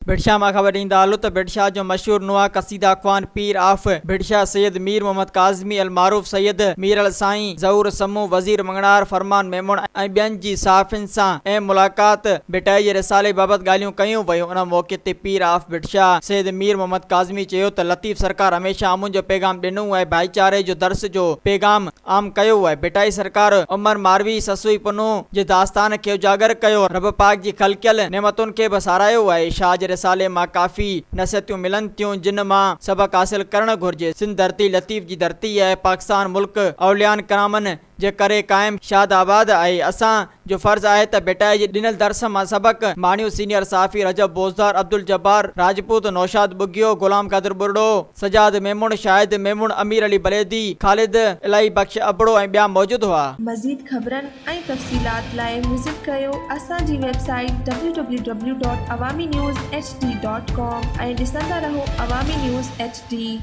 ڀٽ شاهه مان خبر ڏيندا هلو ته ڀٽ شاهه جو مشهور نوحه قصيده خوان پير آف ڀٽ شاهه سيد مير محمد ڪاظمي المعروف سيد ميرل سائين، ظهور سمون، وزير مڱڻهار، فرمان ميمڻ ۽ ٻين جي صحافين سان اهم ملاقات ڀٽائي جي رسالي بابت ڳالهيون ڪيون ويون ان موقعي تي پير آف ڀٽ شاهه سيد مير محمد ڪاظمي چيو ته لطيف سرڪار هميشه امن جو پيغام ڏنو ۽ ڀائيچاري جو درس جو پيغام عام ڪيو آهي. ڀٽائي سرڪار عمر ماروي، سسئي پنهون جي داستان کي اجاگر ڪيو، رب پاڪ جي خلقيل نعمتن کي به ساراهيو آهي. شاهه جي رسالي مان ڪافي نصيحتون ملن ٿيون، جن مان سبق حاصل ڪرڻ گهرجي. سنڌ ڌرتي لطيف جي ڌرتي آهي. پاڪستان ملڪ اوليائن ڪرامن جي ڪري قائم شاد آباد آهي. اسان جو فرض آهي ته ڀٽائي جي ڏنل درس مان سبق ماڻيون. سينيئر صحافي رجب بوزدار، عبدالجبار راجپوت، نوشاد ٻگهيو، غلام قادر ٻرڙو، سجاد ميمڻ، شاهد ميمڻ، امير علي بليدي، خالد الاهي بخش ابڙو ۽ ٻيا موجود هئا. مزيد خبرن ۽ تفصيلات لاء وزٽ ڪريو اسان جي website W W W dot Awami news H D dot com ۽ ڏسندا رهو عوامي نيوز ايڇ ڊي.